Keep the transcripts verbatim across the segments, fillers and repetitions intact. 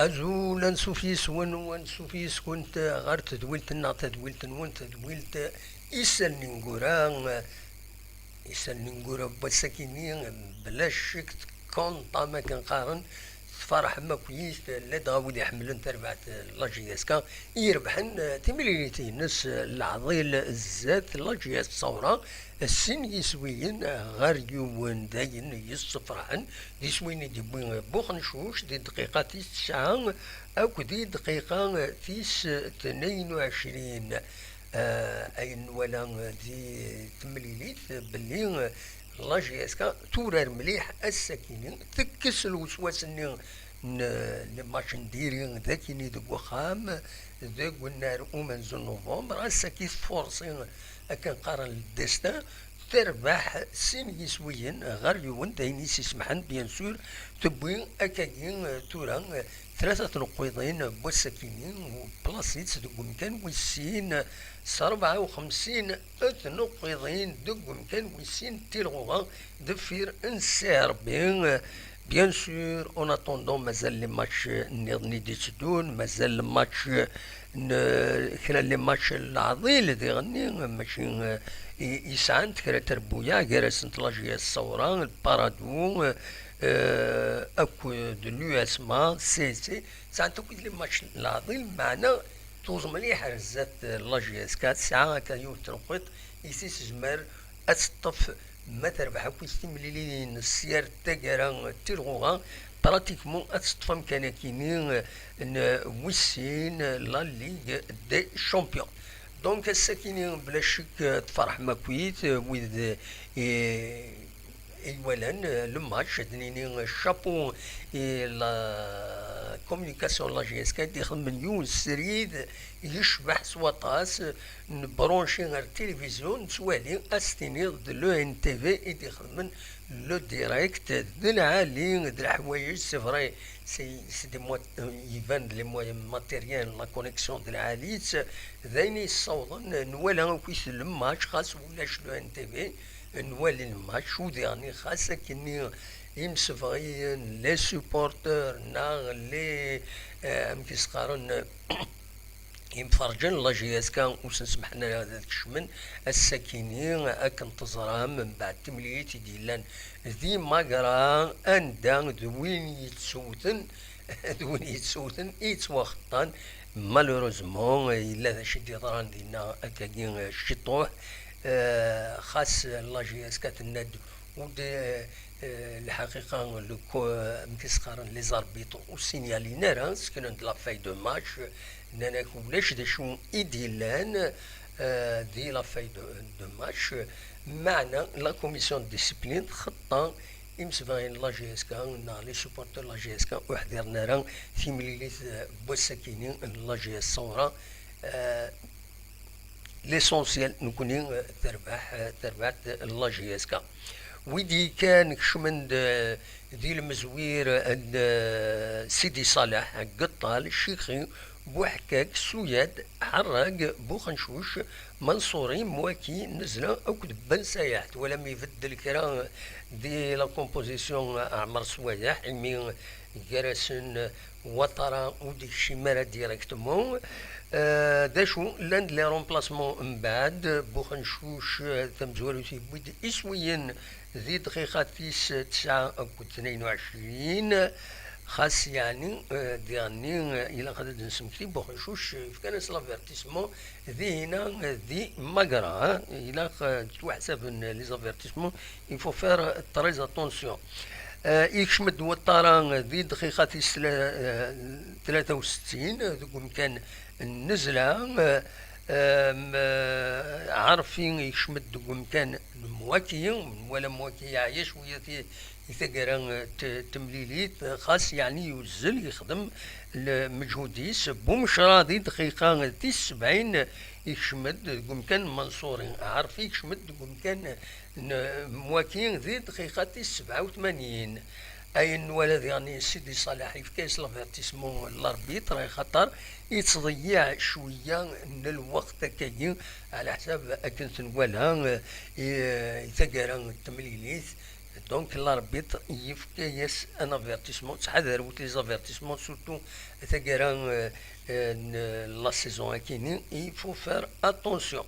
Azul, ansuf yes-wen u ansuf yes-kent ɣer tedwilt-nneɣ, tadwilt-nwen, tadwilt Isallen Ineggura. Isallen Ineggura n wass-akini, bla ccek tkunṭam akken qqaren, tferḥem akkit, ladɣa wid iḥemmlen tarbaɛt n la J S K i irebḥen timlilit-ines n leɛḍil zdat la J S Ṣawra, sin yiswiyen ɣer yiwen, d ayen yessefraḥen. D iswiyen i d-yewwi Buxencuc di dqiqa tis tesɛa akked di dqiqa tis tnayen u ɛecrin. Ah, ayen nwala di temlilit belli la J S K turar mliḥ ass-akini, tekkes lweswas-nni n les matchs n diri d akini deg uxxam deg unnar umenzu n novembre. Ass-agi tfurṣi akken qqaren le destin, terbeḥ sin yiswiyen ɣer yiwen, d ayen i s-isemḥen, bien sûr, tewwi akkagi, eh, tura, eh, tlata tneqqiḍin n wass-akini, u plas-itt deg umkan wis sin, s rebɛa u xemsin tneqqiḍin deg umkan wis sin n tilɣuɣa deffir n Serbie. Bien sûr, en attendant, mazal les matchs nniḍen i d-itteddun, mazal le match n kra n les matchs n leɛḍil diɣenni, mačči, eh, i, i sɛant kra n trebbuyaɛ gar-asent la J S Ṣawra, le Paradou, eh, akked l'U S M A, C S C, sɛant akkit les matchs n leɛḍil, meɛna tuẓ mliḥ ar zdat, eh, la J S K, tesɛa akka yiwet n tneqqiḍt i s-tezmer ad teṭṭef ma terbeḥ akk timlilin s yar taggara d tilɣuɣa, pratiquement ad teṭṭef amkan akini n wis sin, la Ligue des Champions. Donc ass-akini bla ccek tferḥem akkit, wid i, i iwalan le match, ad nini chapeau i la communication n la J S K i d-ixedmen yiwen srid yecbeḥ s waṭas. Nebranchi ar tilivizyu, nettwali, ad s-tiniḍ d l'O N T V i d-ixedmen le direct. D lɛali, d leḥwayeǧ, c'est vrai, c'est, c'est des mo-, euh, iban d les moyens matériels, la connexion d lɛali-tt, d ayen yessawḍen, nwala akkit le match, xas ulac l'O N T V, nwali le match, u diɣenni xas akkenni imsebɣiyen, les supporters, neɣ les, euh, amek i s-qqaren, imferǧen n la J S K ur sen-semḥen ara ad kecmen ass-akini, akken teẓram, mbeɛd timlilit i d-yellan di Magra, anda d win yettsewten, d win yettsewten i yettwaxeṭṭan. Malheureusement, yella d acu i d-yeḍran dinna akkagi ciṭuḥ. Eh, xas la J S K tenna-d ur d, eh, lḥaqiqa, le co-, amek i s-qqaren, les arbitres ur signalin ara, seknen-d la feuille de match, nnan-ak ulac d acu i d-yellan, eh, di la feuille de, de match, meɛna la commission de discipline txeṭṭa imsebɣiyen n la J S K neɣ les supporters n la J S K ur ḥdiren ara timlilit, eh, n wass-akini n la J S Ṣawra, eh, L'essentiel, nekni, eh, terbeḥ, eh, terbeḥt la J S K. Wid yekkan kecmen-d, eh, di lmezwir, eh, n, eh, Sidi Ṣaleḥ, Geṭṭal, Cixi, Buḥkak, Suyad, Ḥerrag, Buxencuc, Manṣuri, Mwaki, Nezla akked Ben Sayaḥ. Twalam ibeddel kra di la composition, eh, Ɛmer Swayeḥ, imi gar-asen, eh, Ouattara ur d-ikcim ara directement. Euh, d acu, llan-d les remplacements mbeɛd, Buxencuc, euh, tamezwarut yewwi-d iswiyen di dqiqa tis tesɛa akked tnayen u ɛecrin, xas yeɛni, euh, diɣenni, euh, ilaq ad d-nesmekti, Buxencuc, euh, fkan-as l'avertissement, dihina, euh, di Magra, hein, ilaq, euh, ttwaḥsaben les avertissements, il faut faire très attention. Euh, ikcem-d Ouattara di dqiqa tis tla-, euh, tlata u settin deg umkan n Nezla. Euh, euh, Ɛarfi ikcem-d deg umkan n Mwaki, nwala Mwaki yeɛya cwiya ti-, i taggara, euh, t-, temlilit, xas yeɛni yuzzel yexdem lmeǧhud-is. Bumecra di dqiqa tis sebɛin ikcem-d deg umkan n Manṣuri. Ɛarfi ikcem-d deg umkan n Mwaki di dqiqa tis sebɛa u tmanyin. Ayen nwala diɣen Sidi Ṣaleḥ yefka-yas l'avertissement l'arbitre, axaṭer yettḍeyyiɛ cwiya n lweqt akkagi, ɛla ḥsab akken t-nwala, eh, i, i taggara n temlilit, Donc l'arbitre yefka-yas un avertissement, ttḥadaret les avertissements, surtout taggara, euh, euh, n la saison akini, il faut faire attention.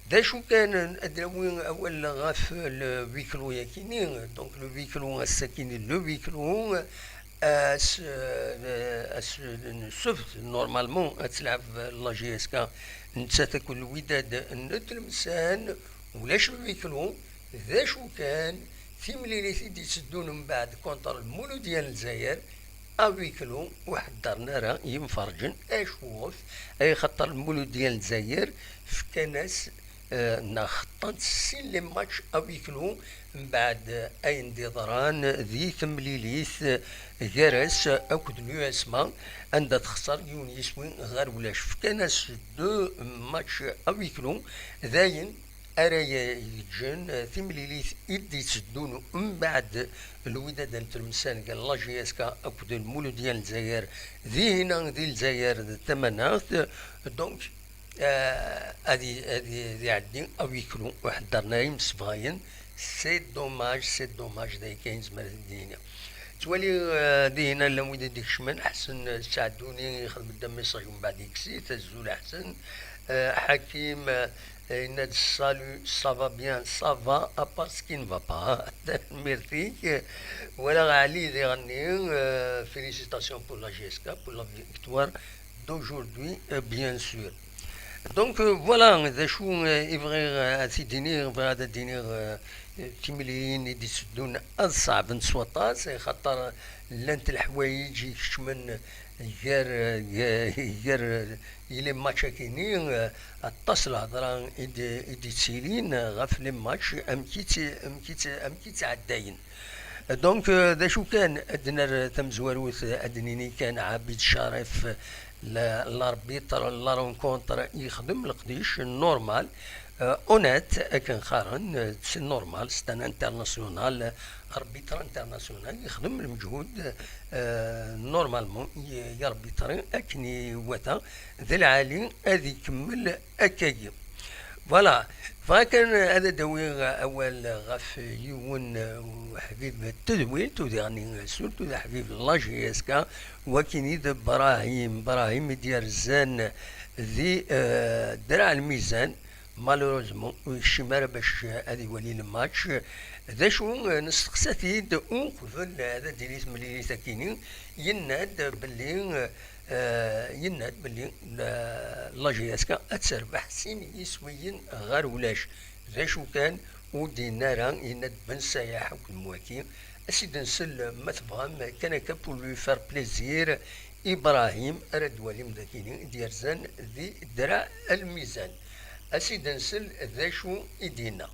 D acu kan, ad d-nawi awal ɣef le huis clos yakini. Donc le huis clos ass-akini, le huis clos, ass, euh, ass n ssebt, normalement ad telɛeb la J S K nettat akked Lwidad n Tlemsan, ulac le huis clos. D acu kan, timlilit i d-itteddun mbeɛd contre Lmuludya n Lezzayer, à huis clos, ur ḥeddren ara yimferǧen. Acuɣef? Ay xaṭer Lmuludya n Lezzayer fkan-as, eh, neɣ xeṭṭan-t sin les matchs à huis clos mbeɛd ayen d-iḍran di temlilit, eh, gar-as akked l'U S M A, anda texṣer yiwen yiswi ɣer ulac. Fkan-as deux matchs à huis clos, d ayen ara yeǧǧen, eh, timlilit i d-itteddun mbeɛd Lwidad n Tlemsan deg la J S K akked Lmuludya n Lezzayer, dihina di Lezzayer d tamaneɣt. Donc, eh, ad i-, ad i-, ad iɛeddi à huis clos, ur ḥeddren ara imsebɣayen. C'est dommage, c'est dommage, d ayen kan i nezmer ad d-nini. Ttwaliɣ, eh, dihina llan wid i d-ikecmen, Ḥsen, eh, Saɛduni, yexdem-d amessage, mbeɛd yekkes-it, azul a Ḥsen. Eh, Ḥakim, eh, yenna-d: Salut, ça va bien, ça va, à part ce qui ne va pas. Tanemmirt-ik. Walaɣ Ɛli diɣenni, eh, félicitations pour la J S K, pour la victoire d'aujourd'hui, eh, bien sûr. Donc, euh, voilà, d acu, euh, i bɣiɣ, euh, ad t-id-iniɣ, bɣiɣ ad d-iniɣ, euh, timlilin i d-itteddun ad ṣeɛbent s waṭas, axaṭer llant leḥwayeǧ ikecmen gar, euh, gar, euh, i les matchs akini, euh, aṭas lhedra i d-, i d-ittilin ɣef les matchs, amek i tt-, amek i tt-, amek i ttɛeddayen. Donc, euh, d acu kan, ad d-nerr tamezwarut, ad d-nini kan Abid Charef, la, l'arbitre, la rencontre, yexdem leqdic normal, euh, honnête, akken qqaren, euh, c'est normal, c'est un international, arbitre international, yexdem lmeǧhud, euh, normalement, y-, yarbitre akken iwata, d lɛali ad ikemmel akkagi. Voilà, bɣiɣ kan ad d-awiɣ awal ɣef yiwen, uh, uḥbib n tedwilt, u diɣen surtout d aḥbib n la J S K, wakin i d Brahim, Brahim i d-yerzan di, uh, Draɛ Lmizan. Malheureusement, ur yekcim ara bac ad iwali le match. D acu, uh, nesteqsa-t-id uqbel ad d-tili temlilit akini, yenna-d belli, uh, Eh, yenna-d belli, eh, la J S K ad terbeḥ sin yiswiyen ɣer ulac. D acu kan, ur d-yenni ara, yenna-d Ben Sayaḥ akked Mwaki. Ad s-id-nsel, ma tebɣam, kan akka pour lui faire plaisir. Ibrahim, ara d-twalim d akini, i d-yerzan di Draɛ Lmizan. Ad s-id-nsel d acu i d-yenna.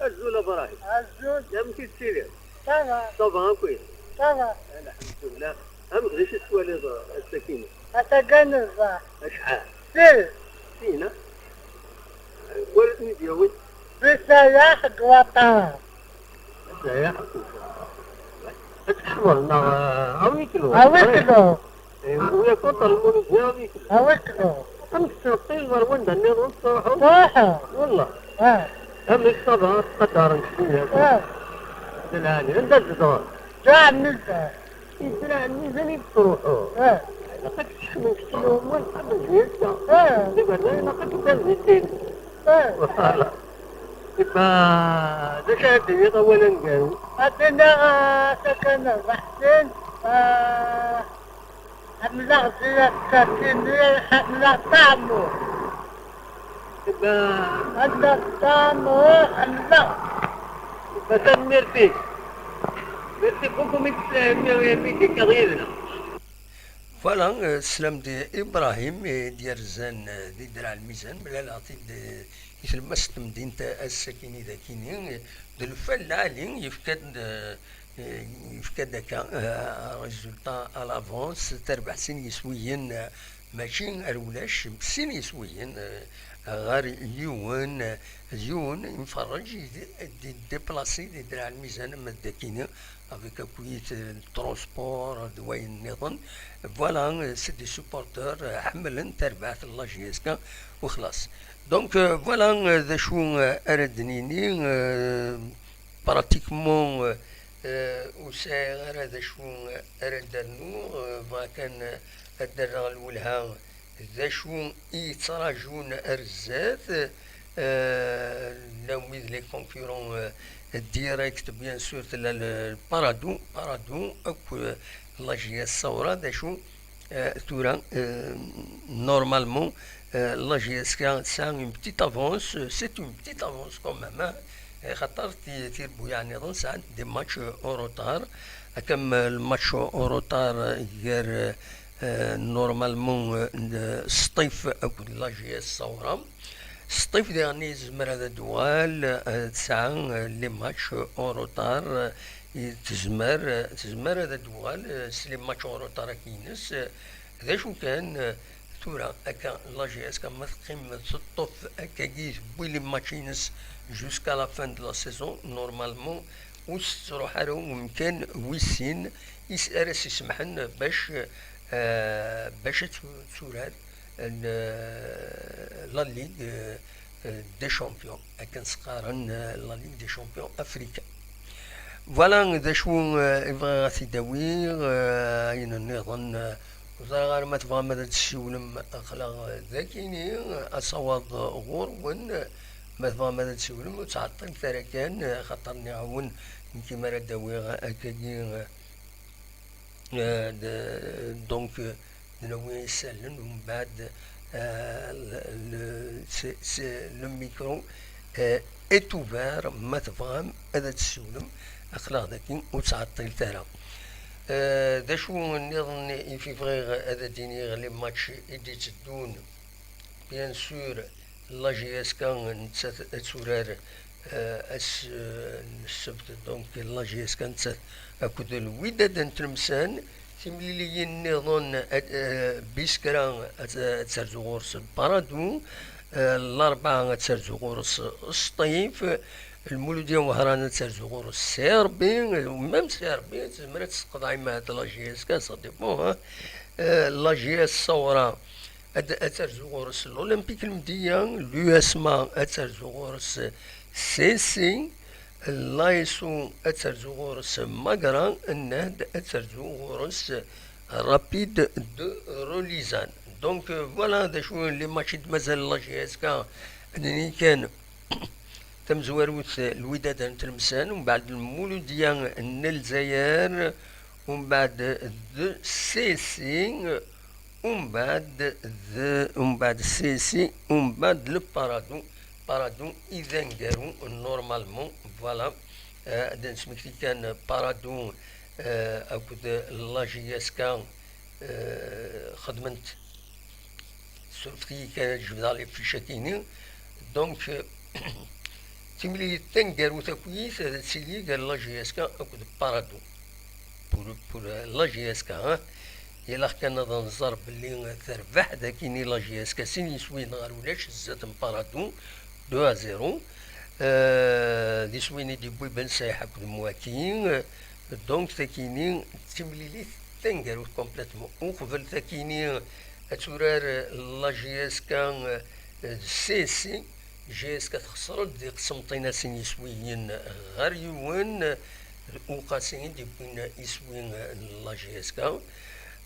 Azul a Brahim. Azul. Amek i tettiliḍ? Ça va. Ça va akk-, ça va. Alḥemdulillah. Amek d acu tettwaliḍ, eh, ass-akini? Ata kan neẓra. Acḥal? Sin. Sin, ha? Wala ten-id-yawin? Bisayax d waṭar. Bisayax d waṭar. Ad tḥemmel neɣ, eh, awi klu? Awi klu. Eh, u ya contre Lmuludya, awi klu. Awi klu. Amek tettneqqileḍ ɣer wanda nniḍen tettruḥuḍ? Truḥeḍ. Wallah. Ah. Amek ça va, ttqadaren-k cwiya? Ah. D lɛali. Anda tzedɣeḍ? Draɛ Lmizan. I Draɛ Lmizan i tettruḥuḍ? Ah. Ilaq ad tseḥmem kečč yiwen wass qabel ziyadta. Ah. D iberdan ilaq ad teddiḍ di sin. Ah. Voilà. Iba, d acu ara d-tiniḍ awal aneggaru? Ad d-iniɣ, ah, ass-a kan rbeḥ sin, ah, Ḥemmleɣ Ziyad Sakini, ḥemmleɣ Ṭaɛmur. Iba. Ḥemmleɣ Ṭaɛmur, ḥemmleɣ. Iba, tanemmirt-ik. Merci beaucoup, mi d-, mi, mi d-tekkaḍ yid-neɣ. Voilà, euh, teslam-d i Ibrahim, eh, d-yerzan, eh, di Draɛ Lmizan, mlaleɣ-t-id, eh, i tlemmast n temdint ass-akini d akini, eh, d lfal lɛali, yefka-d, eh, eh, yefka-d akka, eh, résultat à l'avance, terbeḥ sin yiswiyen, eh, mačči ar ulac, sin yiswiyen, eh, ɣer yiwen, eh, d yiwen imferrej i d-, d-, déplacé di Draɛ Lmizan, ama d akini, avec akuyit, eh, transport, d wayen nniḍen. Voilà, eh, c'est des supporters, eh, ḥemmlen tarbaɛt n la J S K, u xlaṣ. Donc, euh, voilà, euh, d acu, euh, ara d-nini, euh, pratiquement, euh, euh, ur sɛiɣ ara d acu ara d-rnuɣ, euh, bɣiɣ kan ad d-rreɣ lwelha d acu i yettraǧun ar zdat. Euh, llan wid les concurrents, euh, directs, bien sûr, tella le Paradou, Paradou, akk, euh, la J S Saoura, d acu, euh, tura, euh, normalement, euh, la J S K tesɛa une petite avance, euh, c'est une petite avance quand même, hein. Eh, xaṭer ti-, tirebbuyaɛ nniḍen sɛant des matchs, euh, en retard. Akka, euh, le match en retard, euh, gar, euh, euh, normalement, euh, n-, Sṭif akked la J S Saoura. Sṭif diɣen yezmer ad d-tuɣal, euh, tesɛa, euh, les matchs en retard, euh, i tezmer, euh, tezmer ad d-tuɣal, euh, s les matchs en retard-agi-ines, euh, d acu kan, euh, tura akka la J S K ma teqqim teṭṭef akkagi, tewwi les matchs-ines jusqu'à la fin de la saison, normalement, ur s-tettruḥ ara umkan wis sin i s-, ara s-isemḥen bac, euh, bac ad tu-, turar, euh, la Ligue, euh, euh, des Champions, akken s-qqaren, euh, la Ligue des Champions africains. Voilà d acu, euh, i bɣiɣ ad t-id-awiɣ, euh, ayen nniḍen, euh, ur ẓriɣ ara ma tebɣam ad d-tessiwlem, aql-aɣ, euh, dagini, euh, asawaḍ, euh, ɣur-wen, euh, ma tebɣam ad d-tessiwlem, ur ttɛeṭṭilet ara kan, euh, xaṭer nniɣ-awen, nekk mi ara d-awiɣ akkagi, euh, Euh, de, donc, euh, de Noé Sellen, umbeɛd, euh, le, le, c'est, c'est, le micro, euh, est ouvert, ma tebɣam ad d-tessiwlem, aql-aɣ dagi, ur ttɛeṭṭilet ara. Euh, d acu nniḍen i fi bɣiɣ ad d-iniɣ, les matchs i d-itteddun, bien sûr, la J S K nettat ad turar, euh, ass, euh, n ssebt, donc la J S K nettat akked Lwidad n Tlemsan. Timliliyin nniḍen, euh, euh, Biskra ad, ad terzu ɣur-s Paradou, euh, Larebɛa ad terzu ɣur-s Sṭif, Lmuludya Wehran ad terzu ɣur-s Serbi, même Serbi tezmer ad tesqeḍ imahat la J S K, ça dépend, hein. Euh, la J S Saoura ad, ad terzu ɣur-s l'Olympique Lmedya, l'U S M A ad terzu ɣur-s Sesi, l'A S O ad terzu ɣur-s Magra, Nnehd ad terzu ɣur-s Rapide de Relizane. Donc, euh, voilà d acu les matchs i d-mazal la J S K, ad nini kan tamezwarut Lwidad n Tlemsan, umbeɛd Lmuludya n Lezzayer, umbeɛd d Sesi, umbeɛd d, umbeɛd Sesi, umbeɛd le Paradou, Paradou i d aneggaru, normalement, voilà. Euh, ad d-nesmekti kan Paradou, euh, akked la J S K, euh, xedment, surfet-iyi kan ad jebdeɣ les fiches-agi-ni. Donc, euh, timlilit taneggarut akkit ad tili gar la J S K akked Paradou. Pour, pour, euh, la J S K, hein. Ilaq kan ad nẓer belli terbeḥ dagini la J S K sin yiswiyen ɣer ulac zdat n Paradou, deux à zéro. Euh, d iswiyen i d-yewwi Ben Sayeḥ akked Mouaki. Donc, takini d timlilit taneggarut complètement. Uqbel takini ad turar la J S K, euh, d Sesi. J S K texṣer-d di Qsenṭina sin yiswiyen ɣer yiwen, d Uqasi i d-yewwin iswi n la J S K.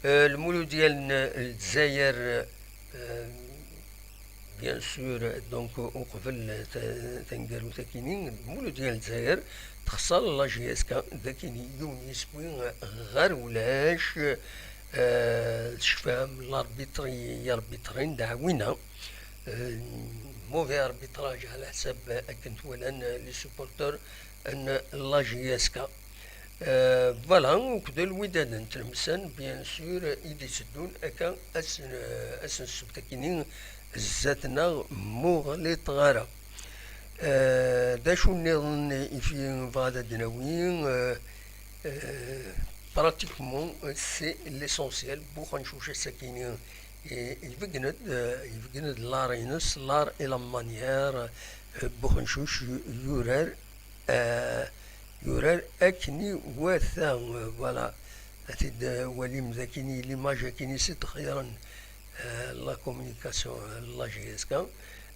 Euh, Lmuludya n Lezzayer, euh, bien sûr, donc, uqbel ta-, taneggarut-agi-ni, Lmuludya n Lezzayer texṣer la J S K, d akini yiwen yiswi ɣer ulac, euh, tecfam, l'arbitre i arbitrin d aɛwina. Euh, mauvais arbitrage ɛla ḥsab akken t-walan, euh, les supporters n la J S K. Euh, voilà, akked Lwidad n Tlemsan, bien sûr, i d-itteddun akka ass n, ass n ssebt akini zdat-neɣ, muɣlit ɣara. Euh, d acu nniḍen i fi bɣa ad d-nawi? Euh, euh, pratiquement, c'est l'essentiel. Buxencuc ass-akini i-, ibeggen-d, euh, ibeggen-d l'art-ines, l'art et la manière, euh, Buxencuc yu-, yurar, euh, yurar akken iwata, euh, voilà. Ad t-id-walim dagini, l'image akini s-d-xeyren, euh, la communication, euh, la J S K,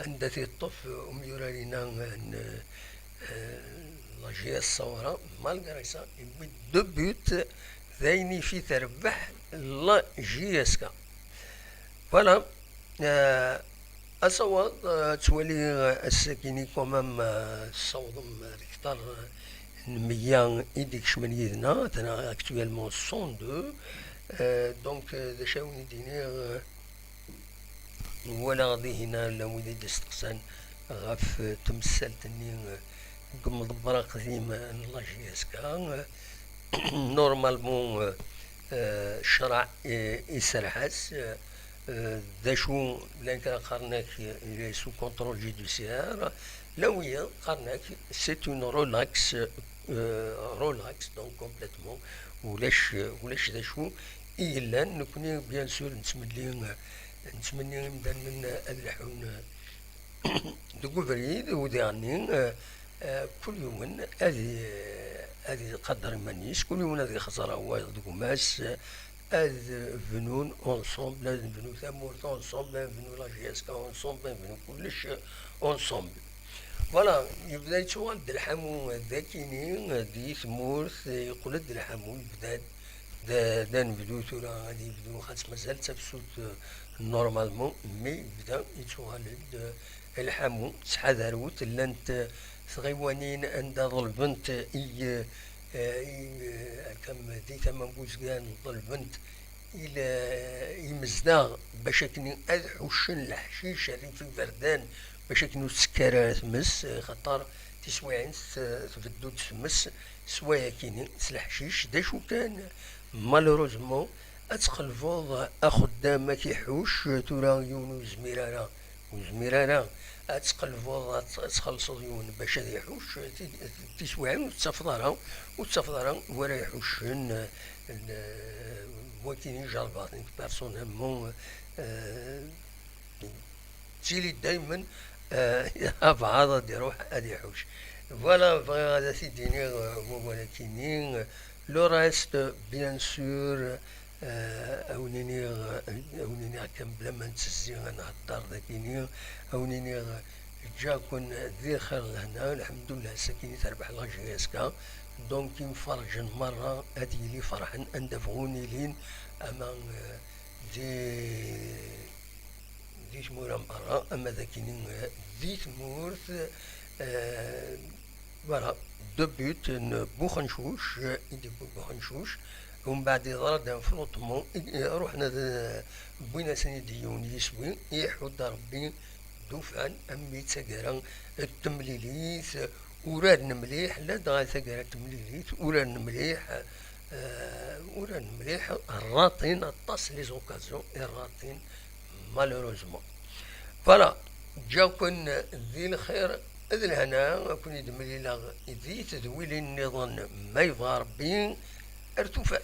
anda t-yeṭṭef, euh, umyurar-ina, euh, n, euh, la J J S Saoura, malgré ça, yewwi deux buts, d ayen ifi terbeḥ la J S K. Voilà. Euh, asawaḍ, euh, ttwali, euh, ass-agi-ni quand même, euh, tessawḍem ar kter, euh, n meyya i d-ikecmen yid-neɣ, atna actuellement cent deux. Euh, donc, euh, d acu ara wen-d-iniɣ, euh, Nwala dihin llan wid i d-isteqsan ɣef, eh, temsalt-nni, eh, deg umḍebber aqdim, eh, n la J S K. Eh, normalement, eh, eh, ccreɛ, eh, iserreḥ-as, eh, eh, d acu, llan kra qqaren-ak, eh, il est sous contrôle judiciaire, llan wiyaḍ qqaren-ak c'est une relaxe, eh, relaxe, donc complètement, ulac, ulac d acu i yellan. Nekni, bien sûr, nettmenni, eh, nettmenni imdanen ad lḥun, eh, deg ubrid, u diɣenni, eh, eh, kul yiwen ad i-, ad iqader iman-is, kul yiwen ad ixẓer wayeḍ deg umas, eh, ad bnun ensemble, ad nebnu tamurt ensemble, ad nebnu la J S K ensemble, ad nebnu kullec ensemble. Voilà, yebda yettuɣal-d lḥamu d akini, di tmurt, yeqqel-d lḥamu, yebda-d d, d anebdu tura, ad yebdu, xaṭ mazal d tafsut, eh, normalement, mais yebda yettuɣal-d, eh, lḥamu. Ttḥadarut, llant, eh, tɣiwanin anda ḍelbent i, eh, i, eh, akka di tama n Buzgan, ḍelbent i l-, imezdaɣ bac akken ad ḥuccen leḥcic rrif iberdan, bac akken ur tettsekkar ara tmes, eh, xaṭer tiswiɛin tet-, tbeddu-d tmes s wayakini, s leḥcic. D acu kan, malheureusement, ad tqelbeḍ axeddam ad k-iḥucc, tura yiwen ur yezmir ara, ur yezmir ara ad tqelbeḍ, ad t-, ad txellṣeḍ yiwen bac ad iḥucc, ti-, tiswiɛin ur tettafeḍ ara, ur tettafeḍ ara wara iḥuccen, eh, n-, wakini jerbeɣ-t nekk personnellement, eh, ttili daymen, eh, abɛaḍ ad iruḥ ad iḥucc. Voilà, bɣiɣ ad t-id-iniɣ, eh, wawal-akini. Le reste, bien sûr, eh, ad wen-iniɣ, eh, ad wen-iniɣ kan bla ma nettezzi ad nhedder dagini, ad wen-iniɣ, eh, ǧǧiɣ-ken di lxir d lehna, lḥemdullah, ass-akini terbeḥ la J S K, donc imferrǧen merra ad yili ferḥen anda bɣun ilin, ama, eh, di di tmura merra, ama d akini, eh, di tmurt, eh, voilà, deux buts n Buxencuc, eh, i d-yewwi Buxencuc. Umbeɛd yeḍra-d un flottement, i, eh, ruḥen ad, eh, wwin-asen-id yiwen yiswi, iḥudd Rebbi d ufan, am mi d taggara n temlilit, uraren mliḥ, ladɣa taggara n temlilit, uraren mliḥ, eh, uraren mliḥ, rratin aṭas les occasions, i rratin malheureusement. Voilà, ǧǧiɣ-ken di lxir d lehna, ad ken-id-mlileɣ di tedwilin nniḍen ma yebɣa Rebbi, ar tufat.